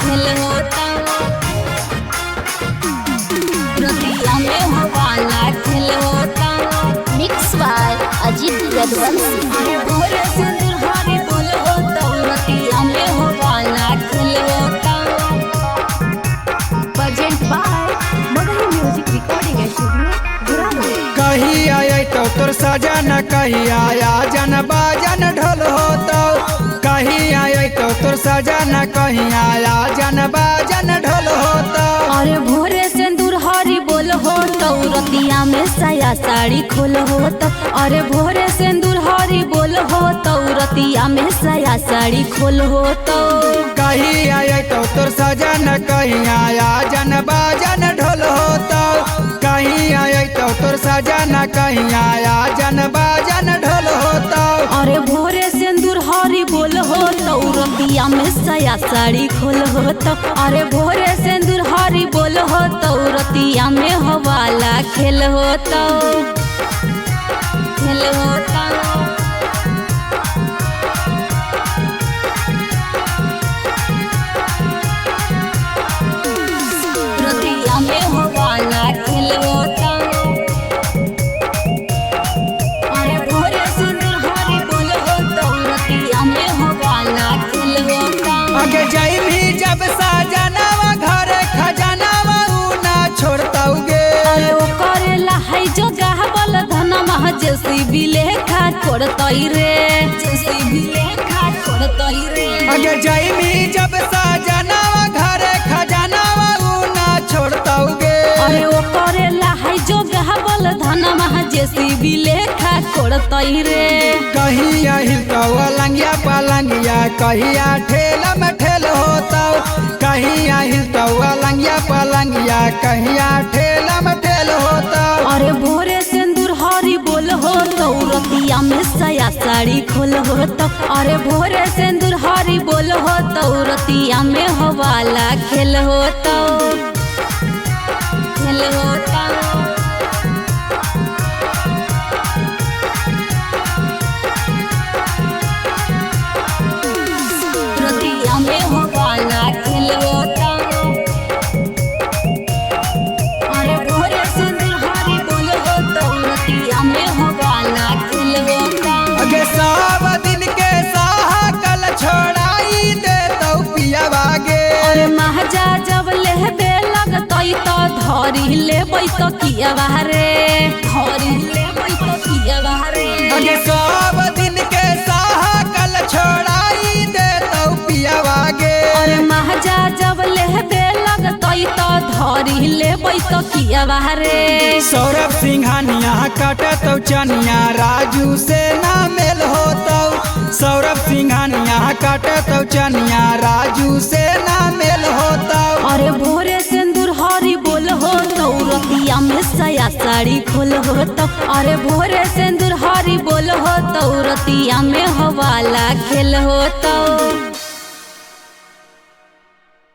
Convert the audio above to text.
खेल होता। रतिया में हवाला खेल होता। Mix by Ajit Yaduvanshi. अरे भोरे सिंदूर हरी बोल होता, रतिया में हवाला खेल होता। Present by Magahi music recording studio Guramo. कही आय तो तोर सजन, कही आया जन बाजन ढोल होतो। कही आय तो तोर सजन, कही आया जन बाजन ढोल होतो। अरे भोरे सिंदूर हरी बोल होता, रतिया में साया साड़ी खोल होता। अरे भोरे सिंदूर हरी बोल होता, रतिया में साया साड़ी खोल होता। कही आय तो तोर सजन, कही आया जन बाजन ढोल होतो। कही आय तो तोर सजन, कही आया जन बाजन ढोल होतो। अरे भोरे सिंदूर हरी बोल होता, रतिया में साया साड़ी खोल होता। अरे भोरे सिंदूर हरी बोल होता, रतिया में हवाला खेल होता, खेल होता। रतिया में हवाला खेल होता। अरे भोरे सिंदूर हरी बोल होता, रतिया में हवाला खेल होता। आगे जाई जब सजनवा घर खजनवा ऊ ना छोड़तौगे। अरे ओ करेला है जो गावल धनमा जेसीबी लेखा छोड़तई रे, जेसीबी लेखा छोड़तई रे। आगे जाई जब सजनवा घर खजनवा ऊ ना छोड़तौगे। अरे ओ करेला है जो गावल धनमा जेसीबी लेखा छोड़तई रे। कहिया हिलतौ अलंगिया पलंगिया, कहिया ठेल में ठेल होतौ। कहिया हिलतौ अलंगिया पलंगिया, कहिया ठेल में ठेल होतौ। अरे भोरे सिंदूर हरी बोल होतौ, रतिया में साया साड़ी खोल होतौ। अरे भोरे सिंदूर हरी बोल होतौ, रतिया में हवाला खेल होतौ, खेल होतौ। रतिया में हवाला खेल होता। अरे भोरे सिंदूर हरी बोल होता, रतिया में हवाला खेल होता। अगे सब दिन के साहा कल छोड़ाई दे तौ पियावा गे। अरे महाजा जब लेबे लगतई त धरी लेबै त कियावा रे, धरी लेबै त कियावा रे। अगे सब दिन के साहा कल छोड़ाई दे तौ पियावा गे। अरे महाजा जब लेबे लगतई त धरी लेबै त कियावा रे। सौरभ सिंघानिया काटतौ चनिया, राजू से ना मेल होतौ। सौरभ सिंघानिया काटतौ चनिया, राजू से ना मेल होतौ। अरे भोरे सिंदूर हरी बोल होतौ, रतिया में साया साड़ी खोल होतौ। अरे भोरे सिंदूर हरी बोल होतौ, रतिया में हवाला खेल होतौ।